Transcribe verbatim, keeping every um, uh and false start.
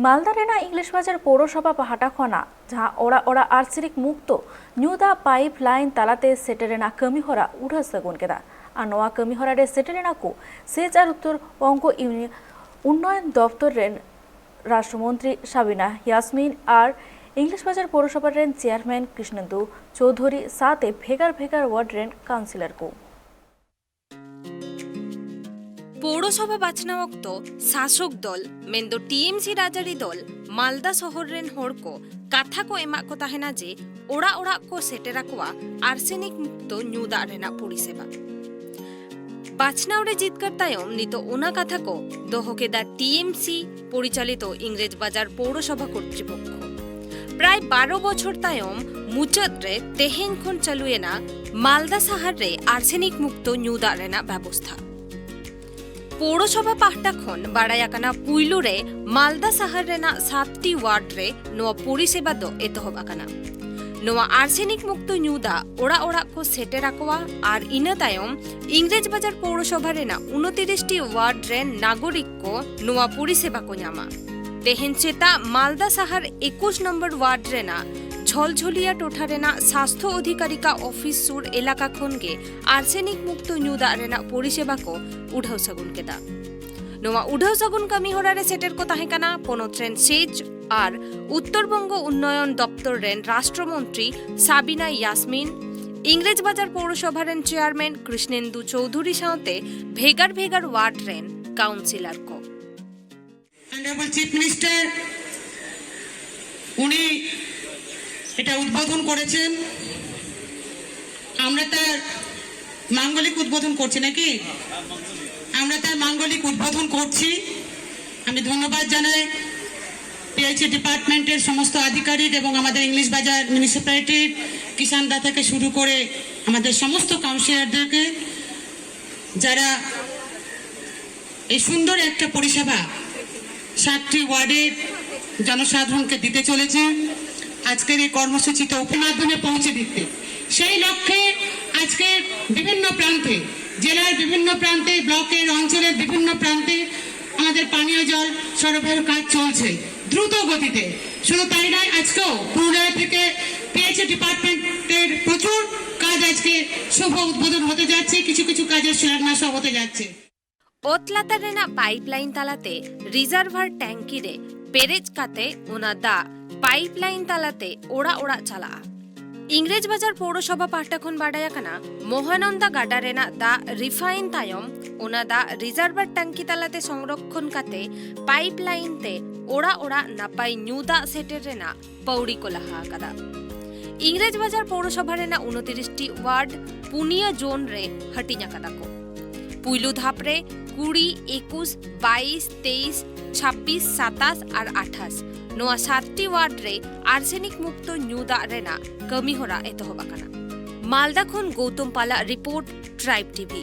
ᱢᱟᱞᱫᱟ ᱨᱮᱱᱟᱜ ᱤᱝᱞᱤᱥ ᱵᱟᱡᱟᱨ ᱯᱳᱣᱨᱚᱥᱚᱵᱷᱟ ᱯᱟᱦᱴᱟ ᱠᱷᱚᱱᱟᱜ ᱡᱟᱦᱟᱸ ᱚᱲᱟᱜ ᱚᱲᱟᱜ ᱟᱨᱥᱮᱱᱤᱠ ᱢᱩᱠᱛᱚ ᱧᱩ ᱫᱟᱜ ᱯᱟᱭᱤᱯ ᱞᱟᱭᱤᱱ ᱛᱟᱞᱟᱛᱮ ᱥᱮᱴᱮᱨ ᱨᱮᱱᱟᱜ ᱠᱟᱹᱢᱤ ᱦᱚᱨᱟ ᱩᱰᱷᱟᱹᱣ ᱥᱟᱹᱜᱩᱱ ᱠᱮᱫᱟ᱾ ᱟᱨ ᱱᱚᱣᱟ ᱠᱟᱹᱢᱤ ᱦᱚᱨᱟ ᱨᱮ ᱥᱮᱴᱮᱨ ᱞᱮᱱᱟ ᱠᱚ ᱥᱮᱪ ᱟᱨ ᱩᱛᱛᱚᱨ ᱵᱚᱝᱜᱚ ᱤᱭᱩᱱᱤᱭᱚᱱ ᱩᱱᱱᱚᱭᱚᱱ ᱫᱚᱯᱛᱚᱨ ᱨᱮᱱ ᱨᱟᱥᱴᱨᱚ ᱢᱚᱱᱛᱨᱤ ᱥᱟᱵᱤᱱᱟ ᱭᱟᱥᱢᱤᱱ ᱟᱨ ᱤᱝᱞᱤᱥ ᱵᱟᱡᱟᱨ ᱯᱳᱣᱨᱚᱥᱚᱵᱷᱟ ᱨᱮᱱ ᱪᱮᱭᱟᱨᱢᱮᱱ ᱠᱨᱤᱥᱱᱮᱱᱫᱩ ᱪᱳᱣᱫᱷᱩᱨᱤ ᱥᱟᱶᱛᱮ ᱵᱷᱮᱜᱟᱨ ᱵᱷᱮᱜᱟᱨ ᱣᱟᱨᱰ ᱨᱮᱱ ᱠᱟᱣᱩᱱᱥᱤᱞᱚᱨ ᱠᱚ᱾ ᱯᱳᱣᱨᱚᱥᱚᱵᱷᱟ ᱵᱟᱪᱷᱱᱟᱣ ᱚᱠᱛᱚ ᱥᱟᱥᱚᱠ ᱫᱚᱞ ᱢᱮᱱᱫᱚ ᱴᱤᱮᱢᱥᱤ ᱨᱟᱡᱽᱟᱹᱨᱤ ᱫᱚᱞ ᱢᱟᱞᱫᱟ ᱥᱚᱦᱚᱨ ᱨᱮᱱ ᱦᱚᱲ ᱠᱚ ᱠᱟᱛᱷᱟ ᱠᱚ ᱮᱢᱟᱜ ᱠᱚ ᱛᱟᱦᱮᱱᱟ ᱡᱮ ᱚᱲᱟᱜ ᱚᱲᱟᱜ ᱠᱚ ᱥᱮᱴᱮᱨ ᱟᱠᱚᱣᱟ ᱟᱨᱥᱮᱱᱤᱠ ᱢᱩᱠᱛᱚ ᱧᱩ ᱫᱟᱜ ᱨᱮᱱᱟᱜ ᱯᱚᱨᱤᱥᱮᱵᱟ᱾ ᱵᱟᱪᱷᱱᱟᱣ ᱨᱮ ᱡᱤᱛᱠᱟᱹᱨ ᱛᱟᱭᱚᱢ ᱱᱤᱛᱚᱜ ᱚᱱᱟ ᱠᱟᱛᱷᱟ ᱠᱚ ᱫᱚᱦᱚ ᱠᱮᱫᱟ ᱴᱤᱮᱢᱥᱤ ᱯᱚᱨᱤᱪᱟᱞᱤᱛᱚ ᱤᱝᱨᱮᱡᱽ ᱵᱟᱡᱟᱨ ᱯᱳᱣᱨᱚᱥᱚᱵᱷᱟ ᱠᱚᱨᱛᱨᱤᱯᱚᱠᱠᱷᱚ᱾ ᱯᱨᱟᱭ ᱵᱟᱨᱚ ᱵᱚᱪᱷᱚᱨ ᱛᱟᱭᱚᱢ ᱢᱩᱪᱟᱹᱫ ᱨᱮ ᱛᱮᱦᱮᱧ ᱠᱷᱚᱱ ᱪᱟᱹᱞᱩᱭᱮᱱᱟ ᱢᱟᱞᱫᱟ ᱥᱟᱦᱟᱨ ᱨᱮ ᱟᱨᱥᱮᱱᱤᱠ ᱢᱩᱠᱛᱚ ᱧᱩ ᱫᱟᱜ ᱨᱮᱱᱟᱜ ᱵᱮᱵᱚᱥᱛᱷᱟ᱾ ᱯᱳᱣᱨᱚᱥᱚᱵᱷᱟ ᱯᱟᱦᱴᱟ ᱠᱷᱚᱱ ᱵᱟᱲᱟᱭ ᱟᱠᱟᱱᱟ, ᱯᱩᱭᱞᱩ ᱨᱮ ᱢᱟᱞᱫᱟ ᱥᱟᱦᱟᱨ ᱨᱮᱱᱟᱜ ᱥᱟᱛᱴᱤ ᱣᱟᱨᱰ ᱨᱮ ᱱᱚᱣᱟ ᱯᱚᱨᱤᱥᱮᱵᱟ ᱫᱚ ᱮᱛᱚᱦᱚᱵ ᱟᱠᱟᱱᱟ᱾ ᱱᱚᱣᱟ ᱟᱨᱥᱮᱱᱤᱠ ᱢᱩᱠᱛᱚ ᱧᱩ ᱫᱟᱜ ᱚᱲᱟᱜ ᱚᱲᱟᱜ ᱠᱚ ᱥᱮᱴᱮᱨ ᱟᱠᱚᱣᱟ ᱟᱨ ᱤᱱᱟᱹ ᱛᱟᱭᱚᱢ ᱤᱝᱨᱮᱡᱽ ᱵᱟᱡᱟᱨ ᱯᱳᱣᱨᱚᱥᱚᱵᱷᱟ ᱨᱮᱱᱟᱜ ᱩᱱᱛᱤᱨᱤᱥ ᱴᱤ ᱣᱟᱨᱰ ᱨᱮᱱ ᱱᱟᱜᱚᱨᱤᱠ ᱠᱚ ᱱᱚᱣᱟ ᱯᱚᱨᱤᱥᱮᱵᱟ ᱠᱚ ᱧᱟᱢᱟ᱾ ᱛᱮᱦᱮᱧ ᱥᱮᱛᱟᱜ ᱢᱟᱞᱫᱟ ᱥᱟᱦᱟᱨ ᱮᱠᱩᱥ ᱱᱚᱢᱵᱚᱨ ᱣᱟᱨᱰ ᱨᱮᱱᱟᱜ ᱡᱷᱚᱞᱡᱷᱚᱞᱤᱭᱟ ᱴᱚᱴᱷᱟ ᱨᱮᱱᱟᱜ ᱥᱟᱥᱛᱷᱚ ᱚᱫᱷᱤᱠᱟᱨᱤᱠᱟ ᱚᱯᱷᱤᱥ ᱥᱩᱨ ᱮᱞᱟᱠᱟ ᱠᱷᱚᱱ ᱜᱮ ᱟᱨᱥᱮᱱᱤᱠ ᱢᱩᱠᱛᱚ ᱧᱩ ᱫᱟᱜ ᱨᱮᱱᱟᱜ ᱯᱚᱨᱤᱥᱮᱵᱟ ᱠᱚ ᱩᱰᱷᱟᱹᱣ ᱥᱟᱹᱜᱩᱱ ᱠᱮᱫᱟ᱾ ᱱᱚᱣᱟ ᱩᱰᱷᱟᱹᱣ ᱥᱟᱹᱜᱩᱱ ᱠᱟᱹᱢᱤ ᱦᱚᱨᱟ ᱨᱮ ᱥᱮᱴᱮᱨ ᱠᱚ ᱛᱟᱦᱮᱸ ᱠᱟᱱᱟ ᱯᱚᱱᱚᱛ ᱨᱮᱱ ᱥᱮᱪ ᱟᱨ ᱩᱛᱛᱚᱨ ᱵᱚᱝᱜᱚ ᱩᱱᱱᱚᱭᱚᱱ ᱫᱚᱯᱛᱚᱨ ᱨᱮᱱ ᱨᱟᱥᱴᱨᱚ ᱢᱚᱱᱛᱨᱤ ᱥᱟᱵᱤᱱᱟ ᱭᱟᱥᱢᱤᱱ, ᱤᱝᱨᱮᱡᱽ ᱵᱟᱡᱟᱨ ᱯᱳᱣᱨᱚᱥᱚᱵᱷᱟ ᱨᱮᱱ ᱪᱮᱭᱟᱨᱢᱮᱱ ᱠᱨᱤᱥᱱᱮᱱᱫᱩ ᱪᱳᱣᱫᱷᱩᱨᱤ ᱥᱟᱶᱛᱮ ᱵᱷᱮᱜᱟᱨ ᱵᱷᱮᱜᱟᱨ ᱣᱟᱨᱰ ᱨᱮᱱ ᱠᱟᱣᱩᱱᱥᱤᱞᱚᱨ ᱠᱚ᱾ অনারেবল চিফ মিনিস্টার উনি এটা উদ্বোধন করেছেন। আমরা তার মাঙ্গলিক উদ্বোধন করছি নাকি? আমরা তার মাঙ্গলিক উদ্বোধন করছি। আমি ধন্যবাদ জানাই পিএইচই ডিপার্টমেন্টের সমস্ত আধিকারিক এবং আমাদের ইংলিশ বাজার মিউনিসিপ্যালিটির কিষাণ দা থেকে শুরু করে আমাদের সমস্ত কাউন্সিলরদেরকে, যারা এই সুন্দর একটা পরিষেবা সাতটি ওয়ার্ডের জনসাধারণকে দিতে চলেছে। আজকের এই কর্মসূচিতে উপ-, মাধ্যমে পৌঁছে দিতে, সেই লক্ষ্যে আজকে বিভিন্ন প্রান্তে, জেলার বিভিন্ন প্রান্তে, ব্লকের, অঞ্চলের বিভিন্ন প্রান্তে আমাদের পানীয় জল সরবরাহের কাজ চলছে দ্রুত গতিতে। শুধু তাই নয়, আজকেও পুরুলিয়া থেকে পিএইচই ডিপার্টমেন্টের প্রচুর কাজ আজকে শুভ উদ্বোধন হতে যাচ্ছে, কিছু কিছু কাজের শিলান্যাসও হতে যাচ্ছে। ᱚᱛ ᱞᱟᱛᱟᱨ ᱨᱮᱱᱟᱜ ᱯᱟᱭᱤᱯ ᱞᱟᱭᱤᱱ ᱛᱟᱞᱟᱛᱮ ᱨᱤᱡᱟᱨᱵᱷᱟᱨ ᱴᱮᱝᱠᱤ ᱨᱮ ᱯᱮᱨᱮᱡ ᱠᱟᱛᱮ ᱚᱱᱟ ᱫᱟᱜ ᱯᱟᱭᱤᱯ ᱞᱟᱭᱤᱱ ᱛᱟᱞᱟᱛᱮ ᱚᱲᱟᱜ ᱚᱲᱟᱜ ᱪᱟᱞᱟᱜᱼᱟ᱾ ᱤᱝᱨᱮᱡᱽ ᱵᱟᱡᱟᱨ ᱯᱳᱣᱨᱚᱥᱚᱵᱷᱟ ᱯᱟᱦᱴᱟ ᱠᱷᱚᱱ ᱵᱟᱰᱟᱭ ᱟᱠᱟᱱᱟ, ᱢᱚᱦᱟᱱᱚᱱᱫᱟ ᱜᱟᱰᱟ ᱨᱮᱱᱟᱜ ᱫᱟᱜ ᱨᱤᱯᱷᱟᱭᱤᱱ ᱛᱟᱭᱚᱢ ᱚᱱᱟ ᱫᱟᱜ ᱨᱤᱡᱟᱨᱵᱷᱟᱨ ᱴᱮᱝᱠᱤ ᱛᱟᱞᱟᱛᱮ ᱥᱚᱝᱨᱚᱠᱷᱚᱱ ᱠᱟᱛᱮ ᱯᱟᱭᱤᱯ ᱞᱟᱭᱤᱱ ᱛᱮ ᱚᱲᱟᱜ ᱚᱲᱟᱜ ᱱᱟᱯᱟᱭ ᱧᱩ ᱫᱟᱜ ᱥᱮᱴᱮᱨ ᱨᱮᱱᱟᱜ ᱯᱟᱹᱣᱲᱤ ᱠᱚ ᱞᱟᱦᱟ ᱟᱠᱟᱫᱟ᱾ ᱤᱝᱨᱮᱡᱽ ᱵᱟᱡᱟᱨ ᱯᱳᱣᱨᱚᱥᱚᱵᱷᱟ ᱨᱮᱱᱟᱜ ᱩᱱᱛᱤᱨᱤᱥ ᱴᱤ ᱣᱟᱨᱰ ᱯᱩᱱᱭᱟᱹ ᱡᱳᱱ ᱨᱮ ᱦᱟᱹᱴᱤᱧ ᱟᱠᱟᱫᱟ ᱠᱚ᱾ ᱯᱩᱭᱞᱩ ᱫᱷᱟᱯ ᱨᱮ ᱠᱩᱲᱤ, ᱮᱠᱩᱥ, ᱵᱟᱭᱤᱥ, ᱛᱮᱭᱤᱥ, ᱪᱷᱟᱵᱵᱤᱥ, ᱥᱟᱛᱟᱥ ᱟᱨ ᱟᱴᱷᱟᱥ ᱱᱚᱣᱟ ᱥᱟᱛᱴᱤ ᱣᱟᱨᱰ ᱨᱮ ᱟᱨᱥᱮᱱᱤᱠ ᱢᱩᱠᱛᱚ ᱧᱩ ᱫᱟᱜ ᱨᱮᱱᱟᱜ ᱠᱟᱹᱢᱤ ᱦᱚᱨᱟ ᱮᱛᱚᱦᱚᱵ ᱟᱠᱟᱱᱟ᱾ ᱢᱟᱞᱫᱟ ᱠᱷᱚᱱ ᱜᱳᱣᱛᱚᱢ ᱯᱟᱞᱟᱜ ᱨᱤᱯᱳᱨᱴ, ᱴᱨᱟᱭᱤᱵᱽ ᱴᱤᱵᱷᱤ᱾